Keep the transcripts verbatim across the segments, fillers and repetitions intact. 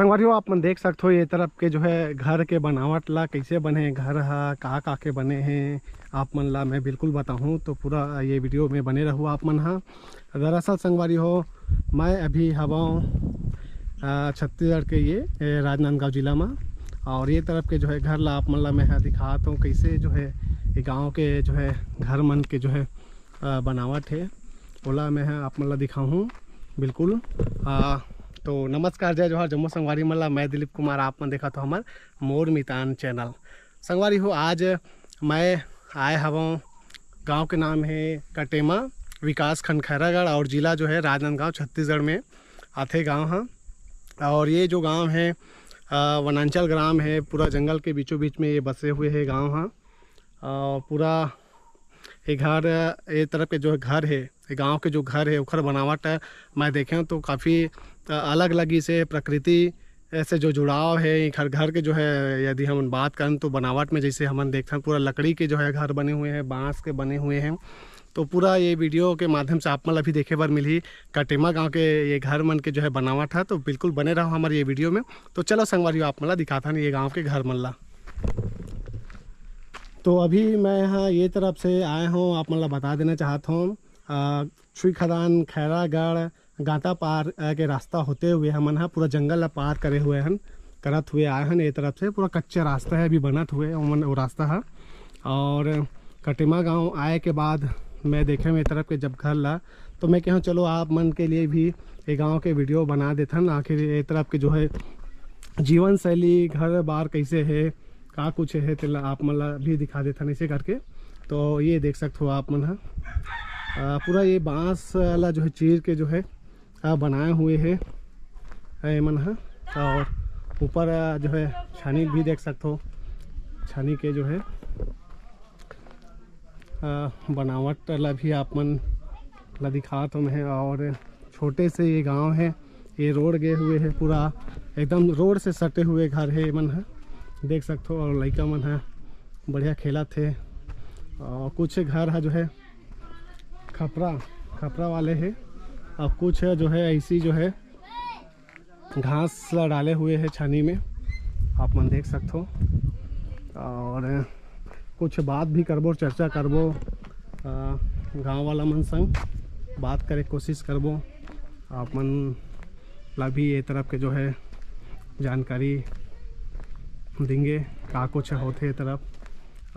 संगवारी हो, आप मन देख सकथो ये तरफ के जो है घर के बनावट ला, कैसे बने हे घर ह, का का के बने हे, आप मन ला मैं बिल्कुल बताहूँ। तो पूरा ये वीडियो में बने रहू आप मन ह। दरअसल संगवारी हो, मैं अभी हवं, अ, छत्तीसगढ़ के ये, ए, राजनांदगांव जिला में, और ये तरफ के जो है घर ला आप मन ला मैं ह दिखात हूँ, कैसे जो है ये गांव के जो है घर मन के जो है, अ, बनावट है, ओला मैं ह आप मन ला दिखाहूँ बिल्कुल। अ, तो नमस्कार, जय जोहार जम्मो संगवारी मन ला। मैं दिलीप कुमार, आप मन देखत हो हमर मोर मितान चैनल। संगवारी हो, आज मैं आए हवं, गांव के नाम है कटेमा, विकास खंड खैरागढ़, और जिला जो है राजनांदगांव, छत्तीसगढ़ में आथे गांव ह। और ये जो गांव है, अ, वनांचल ग्राम है, पूरा जंगल के बीचों बीच में ये बसे हुए है गांव ह। और पूरा ये घर, ये तरफ के जो घर है, ये गांव के जो घर है, ओखर बनावट मैं देखे तो काफ़ी, अ, अलग लगिस हे। प्रकृति से जो जुड़ाव है, ये घर, घर के जो है, यदि हम बात करन तो बनावट में जैसे हमन देखथन, पूरा लकड़ी के जो है घर बने हुए हैं, बांस के बने हुए हैं। तो पूरा ये वीडियो के माध्यम से आप मन ला भी देखे बर मिलही कटेमा गांव के ये घर मन के जो है बनावट है। तो बिल्कुल बने रहो हमारे ये वीडियो में। तो चलो संगवारी हो, आप मन ला दिखाथन ये गांव के घर मन ला। तो अभी मैं यहाँ ये तरफ से आए हूँ, आप मन ला बता देना चाहत हूँ, अ, छुई खदान, खैरागढ़, गांता पार, अ, के रास्ता होते हुए हमन ह पूरा जंगल ला पार करे हुए हन, करत हुए आए हन। ये तरफ से पूरा कच्चा रास्ता है, अभी बनत हुए ओमन वो रास्ता ह। और कटेमा गांव आए के बाद मैं देखे ये तरफ के जब घर ला, तो मैं कहूँ चलो आप मन के लिए भी ये गांव के वीडियो बना देथन। आखिर ये तरफ के जो है जीवन शैली, घर बार कैसे है, का कुछ है, तेला आप मन ला भी दिखा देथन ऐसे करके। तो ये देख सकथो आप मन ह, अ, पूरा ये बांस ला जो है चीर के जो है, अ, बनाए हुए है, अ, ये मन ह। और ऊपर, अ, जो है छानी भी देख सकथो, छानी के जो है, अ, बनावट ला भी आप मन ला दिखात हूँ मैं। और छोटे से ये गांव है, ये रोड गए हुए है, पूरा एकदम रोड से सटे हुए घर है ये मन ह, देख सकथो। और लइका मन ह बढ़िया खेलत हे। और कुछ घर ह जो है खपरा, खपरा वाले है, और कुछ जो है ऐसी जो है घास ला डाले हुए है छानी में, आप मन देख सकथो। और कुछ बात भी करबो, चर्चा करबो, अ, गांव वाला मन संग बात करे के कोशिश करबो। आप मन ला भी ये तरफ के जो है जानकारी देंगे, का कुछ होथे ये तरफ।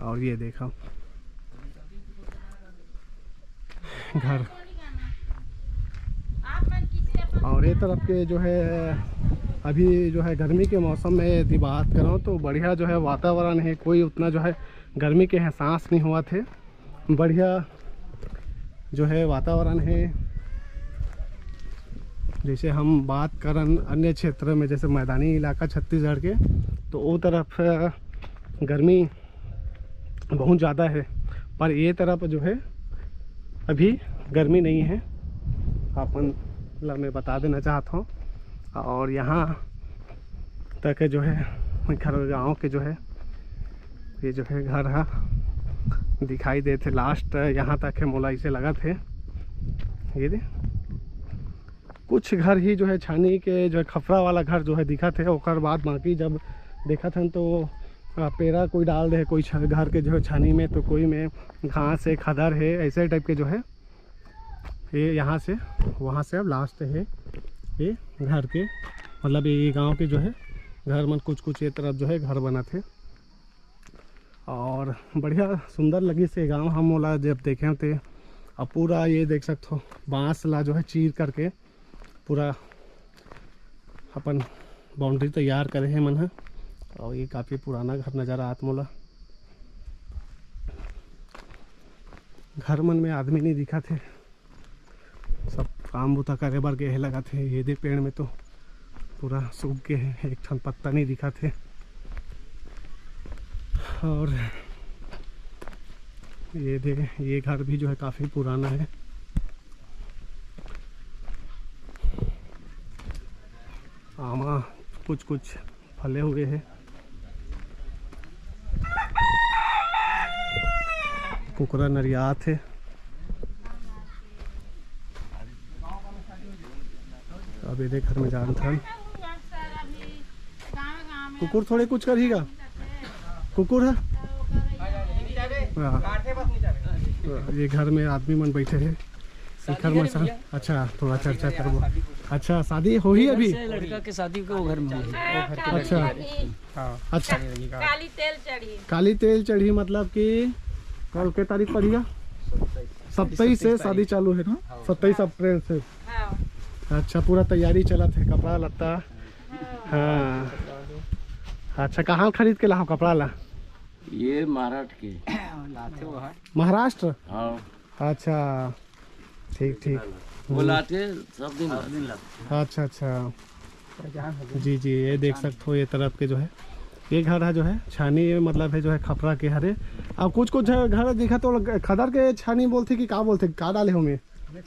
और ये देखो घर, और ये तरफ के जो है, अभी जो है गर्मी के मौसम में यदि बात करूँ तो बढ़िया जो है वातावरण है, कोई उतना जो है गर्मी के एहसास नहीं हुआ थे। बढ़िया जो है वातावरण है। जैसे हम बात करन अन्य क्षेत्र में, जैसे मैदानी इलाका छत्तीसगढ़ के, तो वो तरफ गर्मी बहुत ज़्यादा है, पर ये तरफ जो है अभी गर्मी नहीं है, आप मन ला मैं बता देना चाहत हूँ। और यहाँ तक जो है घर गांव के जो है, ये जो है घर हा दिखाई देथे, लास्ट यहाँ तक है, मोला इसे लगत है। ये दे कुछ घर ही जो है छानी के जो है खपरा वाला घर जो है दिखत है, ओकर बाद बाकी जब देखत हन तो, आ, पेरा कोई डाल दे, कोई छ-, घर के जो है छानी में, तो कोई में घास है, खदर है, ऐसे टाइप के जो है। ये यहाँ से वहाँ से अब लास्ट है ये घर के, मतलब ये गांव के जो है घर मन कुछ कुछ ये तरफ जो है घर बनत है। और बढ़िया सुंदर लगिस ये गांव हम मोला जब देखे ते। अब पूरा ये देख सकथो बांस ला जो है चीर करके पूरा अपन बाउंड्री तैयार करे हे मन ह। और ये काफ़ी पुराना घर नज़र आत मोला। घर मन में आदमी नहीं दिखत हे, सब काम बुता करे बर गए हे लगत हे। ये दे पेड़ में तो पूरा सूख गए हे, एक ठन पत्ता नहीं दिखत हे। और ये दे, ये घर भी जो है काफ़ी पुराना है। आमा कुछ कुछ फले हुए हैं। कुकरा नरियात है। अब ये दे घर में जान थन। कुकुर थोड़े कुछ करही गा। कुकुर है। हाँ। ये घर में आदमी मन बैठे हैं। शिखर मसा। अच्छा, थोड़ा चर्चा करबो। अच्छा, शादी होही अभी? लड़का के शादी को घर में होही। अच्छा। हाँ। अच्छा। काली तेल चढ़ी। काली तेल चढ़ी मतलब कि कल के तारीख पड़ेगा? सत्ताईस से शादी चालू है ना? सत्ताईस अप्रैल से। हाँ। अच्छा, पूरा तैयारी चलत है, कपड़ा लत्ता। हाँ। अच्छा, कहाँ खरीद के लाओ कपड़ा ला? ये महाराष्ट्र के। लाते वो है। महाराष्ट्र? हाँ। अच्छा, ठीक ठीक। वो लाते सब दिन लाते। अच्छा अच्छा। जी जी, ये देख सकते हो, ये तरफ के जो है, ये घर है जो है छानी, मतलब है जो है खपरा के हरे। अब कुछ कुछ घर, घर दिखा तो खदर के छानी बोलते कि का बोलते, का डाले हो में?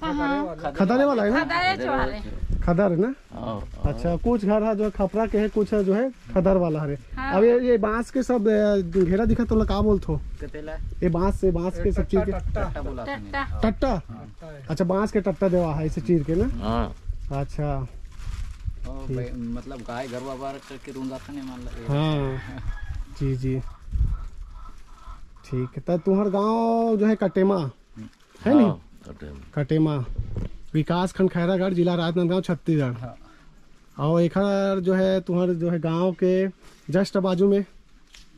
हाँ, हाँ। खदरे वाला है ना? खदरे वाले। खदर है ना? हाँ, हाँ। अच्छा, कुछ घर है जो है खपरा के है, कुछ है जो है खदर वाला हरे। हाँ। अब ये, ये बांस के सब, अ, घेरा दिखा तो का बोलथो? कतेला। ये बांस से, बांस के सब चीर के टट्टा। टट्टा बोला था। टट्टा। टट्टा? हाँ। अच्छा, बांस के टट्टा देवा है इसे चीर के ना? हाँ। अच्छा। ओ, ठीक। भाई, मतलब गाय गरुआ बार करके रूंदा था नहीं मान ला। हाँ। जी जी। ठीक है, तो तुम्हार गांव जो है कटेमा, है नी? हाँ, कटेमा। कटेमा, विकास खंड खैरागढ़, जिला राजनांदगांव, छत्तीसगढ़। हाँ। और एखर जो है, तुम्हारे जो है गांव के just बाजू में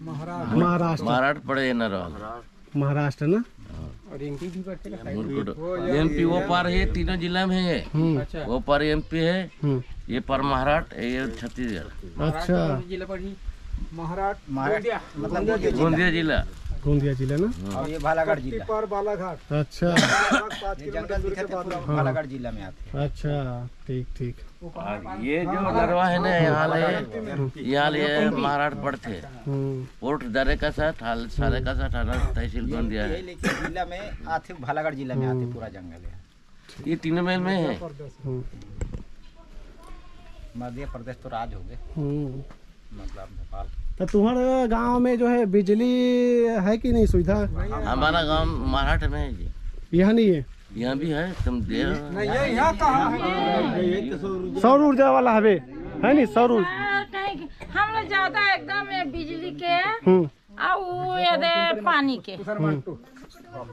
महाराष्ट्र। महाराष्ट्र। महाराष्ट्र पड़े ना रहा। महाराष्ट्र ना? मुरकुट। एमपी वो पार है, तीनों जिला में है। हम्म। अच्छा। वो पार एमपी है, हम्म। ये पार महाराष्ट्र, ये छत्तीसगढ़। अच्छा। जिला पड़ी। महाराष्ट्र, महाराष्ट्र, गोंदिया। मतलब गोंदिया जिला। गोंदिया जिला। गोंदिया जिला ना? हाँ। और ये बालाघाट जिला। पट्टी पार बालाघाट। अच्छा। बालाघाट पाँच ये किलोमीटर जंगल दूर दिखा के था बाद पूरा में। बालाघाट जिला में आते हैं। अच्छा, ठीक ठीक। और ये जो नरवा है ना, यहाँ ले, यहाँ ले महाराष्ट्र पड़ते। हम्म। पोर्ट दरे का साथ, हाल सारे का साथ, हाल तहसील बन दिया है। लेकिन जिला में आते, बालाघाट जिला में आते, हम्म। पूरा जंगल है। ये तीनों मेल में है। हम्म। मध्य प्रदेश तो राज हो गए। हम्म। मतलब भोपाल। तो तुम्हारे गांव में जो है बिजली है कि नहीं सुविधा? हमारा गांव महाराष्ट्र में है जी। यहाँ नहीं है? यहाँ भी है, तुम दे नहीं, ये यहाँ कहाँ है? सौर ऊर्जा वाला हवे, है नहीं? सौर ऊर्जा। हाँ, कहीं हम लोग ज्यादा एकदम ये बिजली के हम्म। आ वो ये दे पानी के। हम्म।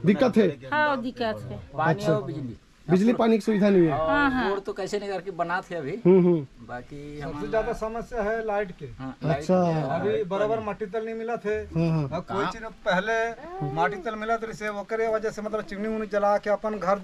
दिक्कत है? हाँ, दिक्कत है। पानी अच्छा। और बिजली। बिजली पानी की सुविधा नहीं है? हाँ, हाँ। रोड तो कैसे नहीं करके बना थे अभी। हम्म हम्म। बाकी हम सबसे ज्यादा समस्या है लाइट के। हाँ, अच्छा। लाइट के। अभी बराबर माटी तल नहीं मिला थे। हाँ हाँ। और कोई चीज पहले माटी तल मिला थे, इसे ओकरे वजह से मतलब चिमनी उमनी जला के अपन घर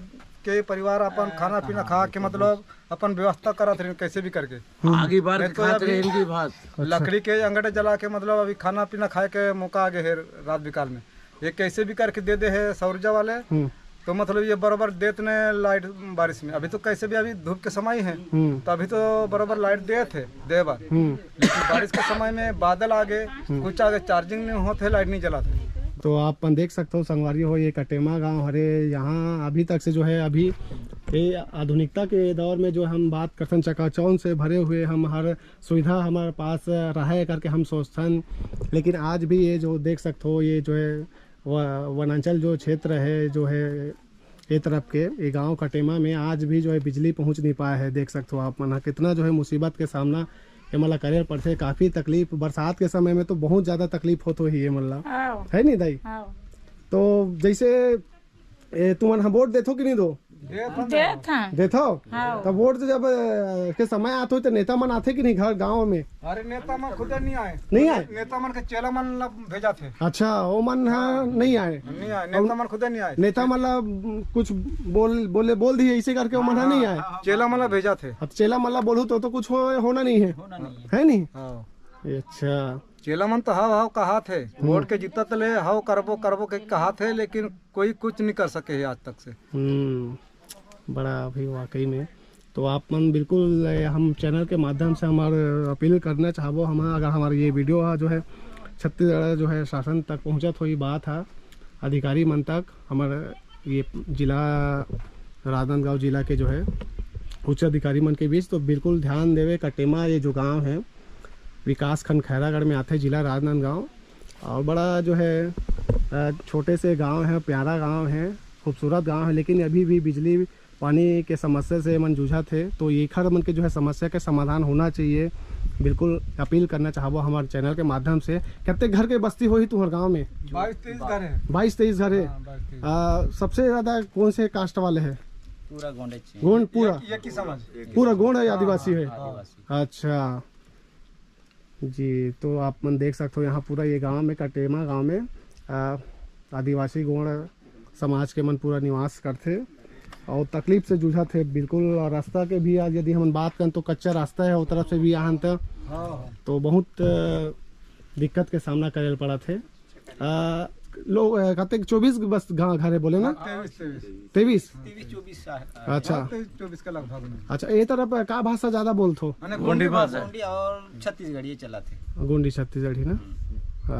के परिवार अपन खाना पीना खा के मतलब अपन व्यवस्था करत रहे कैसे भी करके। हम्म। आगे बार नहीं तो खात अभी रहे इनकी बात। अच्छा। लकड़ी के अंगटे जला के मतलब अभी खाना पीना खाए के मौका आगे है रात बिकाल में। ये कैसे भी करके दे दे है सौर ऊर्जा वाले। हम्म। तो मतलब ये बराबर देत ने लाइट बारिश में। अभी तो कैसे भी अभी धूप के समय है, हम्म। तो अभी तो बराबर लाइट देत है, दे बार। हम्म। लेकिन बारिश के समय में बादल आ गए, हम्म। कुछ आगे चार्जिंग नहीं होते, लाइट नहीं जलाते। तो आप अपन देख सकते हो संगवारी हो, ये कटेमा गांव हरे, यहाँ अभी तक से जो है, अभी ये आधुनिकता के दौर में जो हम बात करथन, चकाचौंध से भरे हुए हम, हर सुविधा हमारे पास रहे करके हम सोचथन, लेकिन आज भी ये जो देख सकते हो, ये जो है व-, वनांचल जो क्षेत्र है, जो है ये तरफ के, ये गांव कटेमा में आज भी जो है बिजली पहुंच नहीं पाया है। देख सकते हो आप मन ह कितना जो है मुसीबत के सामना ये मन ला करे पड़थे। काफ़ी तकलीफ, बरसात के समय में तो बहुत ज़्यादा तकलीफ होत होही ये मन ला, हाँ। है नहीं दाई? हाँ। तो जैसे ए, तुमन ह वोट देथो कि नहीं दो? देत हन। देथो? हाँ। तब वोट जब, अ, के समय आत हो तो नेता मन आथे कि नहीं घर गांव में? अरे नेता मन खुद नहीं आए। नहीं आए? नेता मन के चेला मन ला भेजा थे। अच्छा, वो मन ह हाँ। नहीं आए। नहीं आए, नेता मन खुद नहीं आए। नेता मन ला कुछ बोल, बोले, बोल दिए इसे करके वो मन ह नहीं आए। हाँ, चेला मन ला भेजा थे। अब चेला मन ला बोलू तो, तो कुछ हो, होना नहीं है। होना नहीं है। है नहीं? हाँ। अच्छा। चेला मन तो हाव हाव कहा थे, हम्म। वोट के जीतत ले हाव करबो, करबो के कहा थे, लेकिन कोई कुछ नहीं कर सके है आज तक से। हम्म, बड़ा अभी वाकई में। तो आप मन बिल्कुल, ए, हम चैनल के माध्यम से हमार अपील करना चाहबो, हम अगर हमार ये वीडियो हा जो है छत्तीसगढ़ जो है शासन तक पहुँचत हो, ये बात हा अधिकारी मन तक, हमार ये जिला राजनांदगांव जिला के जो है उच्च अधिकारी मन के बीच, तो बिल्कुल ध्यान देवे। कटेमा ये जो गांव है, विकास खंड खैरागढ़ में आथे, जिला राजनांदगांव। और बड़ा जो है, अ, छोटे से गांव है, प्यारा गांव है, खूबसूरत गांव है, लेकिन अभी भी बिजली पानी के समस्या से मन जूझत हे। तो एखर मन के जो है समस्या के समाधान होना चाहिए। बिल्कुल अपील करना चाहबो हमारे चैनल के माध्यम से, कतेक घर के बस्ती होही तुहर गांव में? बाईस तेईस घर है। बाईस तेईस घर है। हाँ, बाईस तेईस। आ, सबसे ज्यादा कौन से कास्ट वाले हैं? पूरा गोंड है। गोंड पूरा? एक, एक ही समाज। पूरा गोंड है, आदिवासी है? हाँ, आदिवासी। अच्छा जी, तो आप मन देख सकते हो यहाँ पूरा ये गांव में, कटेमा गांव में आ, आदिवासी गोंड समाज के मन पूरा निवास करथे और तकलीफ से जूझत हे बिल्कुल। और रास्ता के भी आज यदि हमन बात करन तो कच्चा रास्ता है, वो तरफ से भी आहन त तो बहुत अ, दिक्कत के सामना करे ल पड़त हे। अ, लोग अ, कतेक चौबीस बस गाँव घर है बोले ना? तेईस तेईस। तेईस। तेईस चौबीस। अच्छा। तेईस चौबीस के लगभग में। अच्छा, ये तरफ अ, का भाषा ज्यादा बोलथो? माने गोंडी भाषा। गोंडी और छत्तीसगढ़ी चलाथे। गोंडी छत्तीसगढ़ी ना?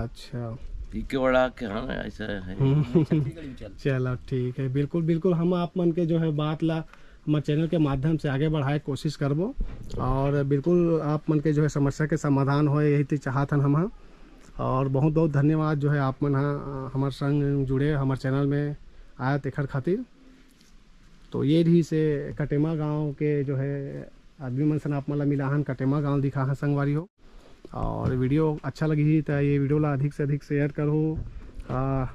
अच्छा। पीके वड़ा के, हाँ, ऐसा है। हम्म। छत्तीसगढ़ी में चलथे। चलो ठीक है, बिल्कुल बिल्कुल हम आप मन के जो है बात ला हमारे चैनल के माध्यम से आगे बढ़ाए के कोशिश करबो और बिल्कुल आप मन के जो है समस्या के समाधान होए, यही तो चाहत हन हम। और बहुत बहुत धन्यवाद जो है आप मन ह हमारे संग जुड़े, हमारे चैनल में आए तेखर खातिर। तो ये रहिस हे कटेमा गांव के जो है आदमी मन सन आप मन ला मिलाहन, कटेमा गांव दिखाहन संगवारी हो। और वीडियो अच्छा लगही त ये वीडियो ला अधिक से अधिक शेयर करहू, आ,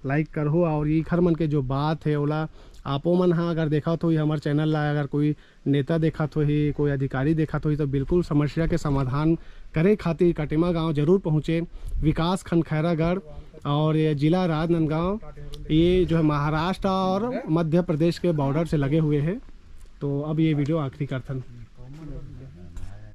लाइक करहू। और ये घर मन के जो बात है ओला आपो मन हा अगर देखत हो हमारे चैनल ला, अगर कोई नेता देखत होही, कोई अधिकारी देखत होही तो बिल्कुल समस्या के समाधान करे खातिर कटेमा गांव जरूर पहुँचे। विकास खंड खैरागढ़ और ये जिला राजनांदगांव, ये जो है महाराष्ट्र और मध्य प्रदेश के बॉर्डर से लगे हुए हैं। तो अब ये वीडियो आखिरी करथन।